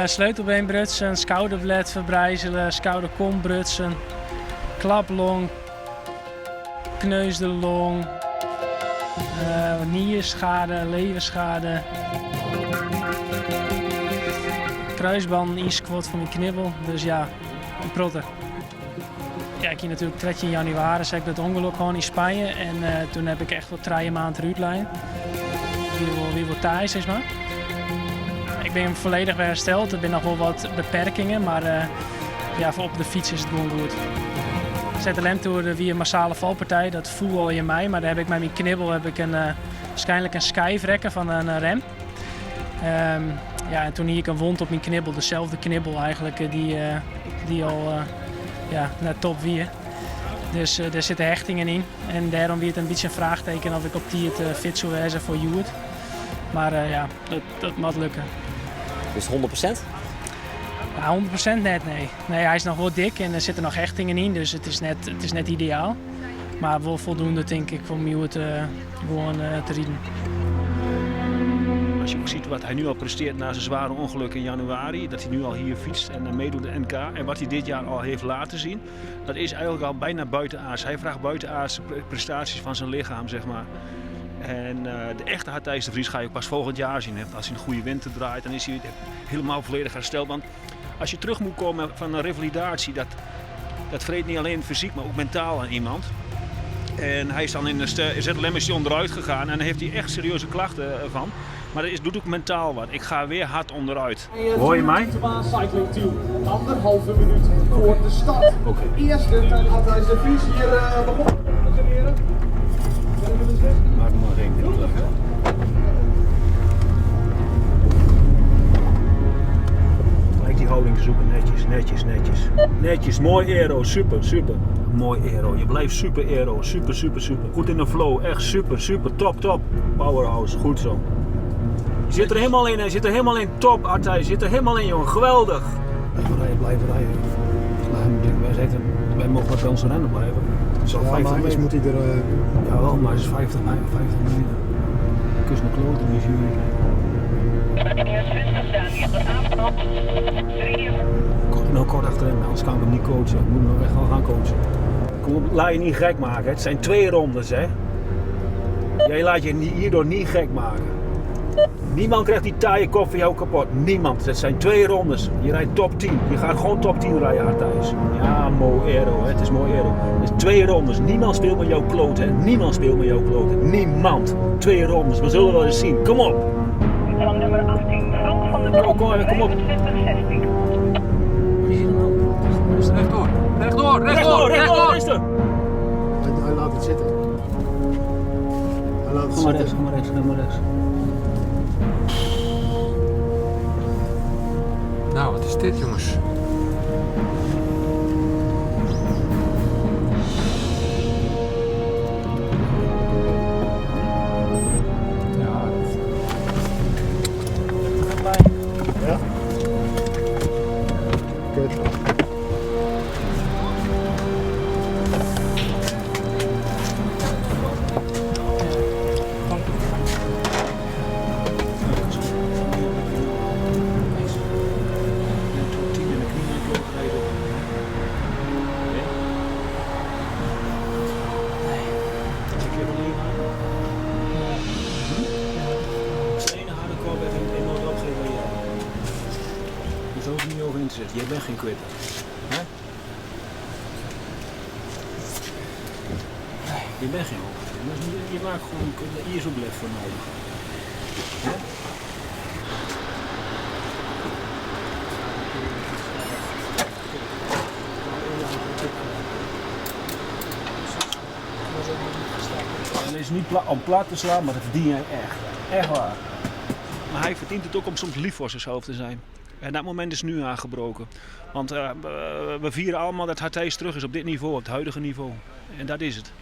Sleutelbeen brutsen, skouderblêd ferbrijzele, skouderkom brutsen, klaplong, kneusde long, nierschade, leverschade, kruisbanden ynskuord fan myn knibbel, dus ja, in protte. Ja, ik hie natuerlik 13 jannewaris ik dat ûngelok hân yn Spanje en toen heb ik echt wol trije maand derút lein. Wie wol taai, sis mar. Ik bin folledich wer hersteld. Der binne noch wol wat beperkingen, mar ja, foar op de fyts is it gewoan goed. ZLM Tour wie in massale falpartij, dat foel al yn my, mar dêr heb ik mei myn knibbel heb ik in, waarschijnlijk in skyf rekke fan in rem. Ja, en toen hie ik in wond op myn knibbel, dezelfde knibbel eigenlijk die al ja, net top wie. Dus dêr sitte hechtingen yn en dêrom wie it in bytsje in fraachteken of ik op tiid fit soe wêze foar hjoed. Mar ja, dat moat lukke. Is it 100%? Ja, 100% net, nee. Nee, hy is noch wol dik en der sitte noch hechtingen yn, dus it is net ideaal. Mar wol foldoende tink ik om hjoed gewoan te riden. Als je ook ziet wat hij nu al presteert na zijn zware ongeluk in januari, dat hij nu al hier fietst en meedoet in de NK en wat hij dit jaar al heeft laten zien, dat is eigenlijk al bijna buitenaards. Hij vraagt buitenaardse prestaties van zijn lichaam, zeg maar. En de echte Hartthijs de Vries ga je ook pas volgend jaar zien. Hè? Als hij een goede winter draait, dan is hij helemaal volledig hersteld. Want als je terug moet komen van een revalidatie, dat vreet niet alleen fysiek, maar ook mentaal aan iemand. En hij is dan in de ZLM is hij onderuit gegaan en daar heeft hij echt serieuze klachten van. Maar dat doet ook mentaal wat. Ik ga weer hard onderuit. Hoor je mij? Cycling Team. Anderhalve minuut voor de start. Oké. Eerste tijdens de Vries hier begonnen. Dames en heren. Maak maar geen klachten. Gelijk die houding te zoeken. Netjes, netjes, netjes. Netjes, mooi aero, super, super. Mooi aero, je blijft super aero, super, super, super. Goed in de flow, echt super, super, top, top. Powerhouse, goed zo. Je zit er helemaal in, hij zit er helemaal in, top Artij, je zit er helemaal in jongen, geweldig. Blijven rijden, blijven rijden. Wij, zitten, wij mogen bij onze rennen blijven. Het is al Ja, 50 maar anders meter. moet hij er... Jawel, maar het is 50, 50 meter. Kus naar kloten, die zie je. Kort, nou kort achterin, anders kan ik hem niet coachen. Ik moet hem echt wel gaan coachen. Kom op, laat je niet gek maken. Het zijn 2 rondes, hè. Jij laat je hierdoor niet gek maken. Niemand krijgt die taaie kop van jou kapot. Niemand. Het zijn 2 rondes. Je rijdt top 10. Je gaat gewoon top 10 rijden, Hartthijs. Ja, mooi aero, hè. Het is mooi aero. Het is 2 rondes. Niemand speelt met jouw kloot, hè. Niemand speelt met jouw kloot. Niemand. 2 rondes. We zullen wel eens zien. Kom op. Van nummer 18, Frank van der Kom, kom, kom op. 25, 16. Wat is hier dan ook? Rechtdoor, rechtdoor, rechtdoor, Rechtdoor, rechtdoor, rechtdoor. is er. Hij laat het zitten. Hij laat het Ga maar zitten. rechts, ga maar rechts, ga maar rechts. Nou, wat is dit, jongens? Ja. Ja. Kut. Jij bent geen quitter. Hè? Je bent geen hoogte. Je maakt gewoon, hier is ook lef voor nodig. Hè? En het is niet om plat te slaan, maar dat verdien jij echt. Echt waar. Maar hij verdient het ook om soms lief voor zichzelf te zijn. En dat moment is nu aangebroken. Want we vieren allemaal dat Hartthijs terug is op dit niveau, op het huidige niveau. En dat is het.